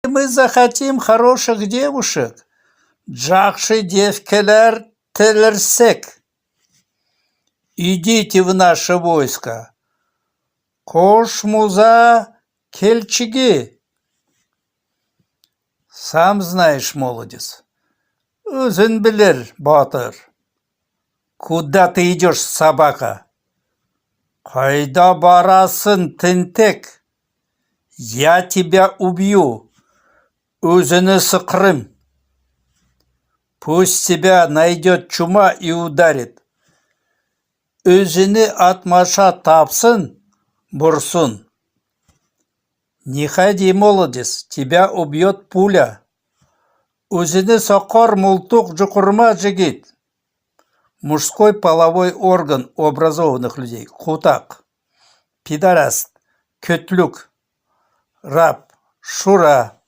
Мы захотим хороших девушек, джахшы девкеләр телерсек. Идите в наше войско. Кошмуза келчиги. Сам знаешь, молодец. Үзең белер, батыр. Куда ты идешь, собака? Кайда барасың, тинтәк? Я тебя убью. Үзеңне сыкырым. Пусть тебя найдет чума и ударит. Үзеңне атмаша тапсын, борсын. Не ходи, молодец, тебя убьет пуля. Үзеңне сокар мылтык җикермә, җегет. Мужской половой орган у образованных людей. Кутак. Пидораст. Көтлек. Раб. Шура.